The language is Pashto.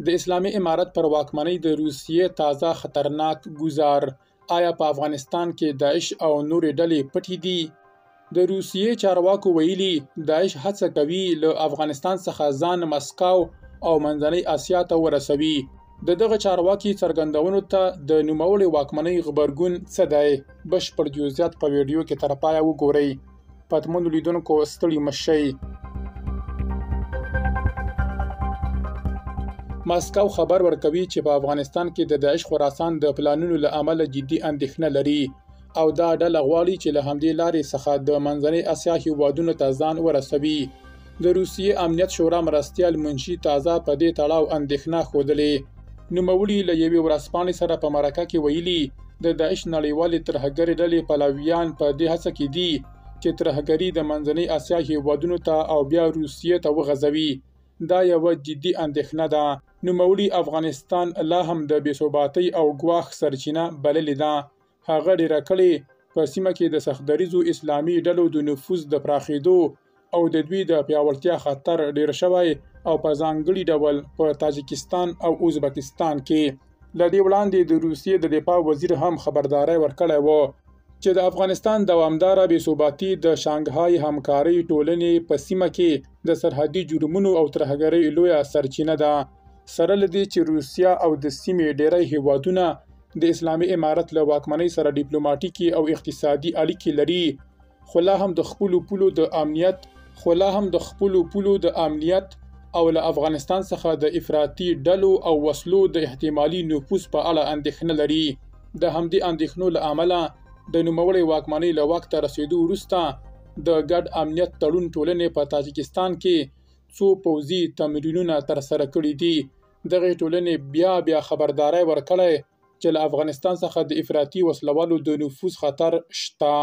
د اسلامي امارت پر واکمنۍ د روسیې تازه خطرناک ګوزار، آیا په افغانستان کې داعش او نورې ډلې پټې دي؟ د روسیې چارواکو ویلي، داعش هڅه کوي له افغانستان څخه ځان مسکو او منځنۍ اسیا ته ورسوي. د دغه چارواکي څرګندونو ته د نوموړې واکمنۍ غبرګون څه دی؟ بشپړ جزئیات په ویډیو کې تر پایه وګورئ. پتمنو لیدونکو ستړي مه شئ. مسکو خبر ورکوي چې په افغانستان کې د داعش خراسان د پلانونو له امله جدي اندېښنه لري او دا ډله غواړي چې له همدې لارې څخه د منځنۍ اسیا هیوادونو ته ځان ورسوي. د روسیې امنیت شورا مرستیال منشي تازه په دې تړاو اندېښنه ښودلې. نوموړي له یوې ورځپاڼې سره په مرکه کې ویلي، د داعش نړیوالې ترهګرې ډلې پلویان په دې هڅه کې دي چې ترهګري د منځنۍ اسیا هیوادونو ته او بیا روسیې ته وغځوي. دا یوه جدي اندېښنه ده. نوموړي افغانستان لا هم د بې ثباتۍ او ګواښ سرچینه بللې ده. هغه ډېره کړې، په سیمه کې د سخت دریځو اسلامي ډلو د نفوذ د پراخېدو او د دوی د پیاوړتیا خطر ډېر شوی او په ځانګړي ډول په تاجکستان او ازبکستان کې. له دې وړاندې د روسیې د دفاع وزیر هم خبرداری ورکړی و چې د افغانستان دوامداره بې ثباتي د شانګهای همکارۍ ټولنې په سیمه کې د سرحدي جرمونو او ترهګرۍ لویه سرچینه ده. سره له دې چې روسیه او د سیمې ډېری هیوادونه د اسلامي امارت له واکمنۍ سره ډیپلوماټیکې او اقتصادي اړیکې لري، خو لا هم د خپلو پولو د امنیت او له افغانستان څخه د افراطي ډلو او وسلو د احتمالي نفوذ په اړه اندېښنه لري. د همدې اندېښنو له امله د نوموړې واکمنۍ له واک ته رسېدو وروسته د ګډ امنیت تړون ټولنې په تاجکستان کې څو پوځي تمرینونه ترسره کړي دي. دغې ټولنې بیا بیا خبرداری ورکړی چې له افغانستان څخه د افراطي وسلوالو د نفوذ خطر شته.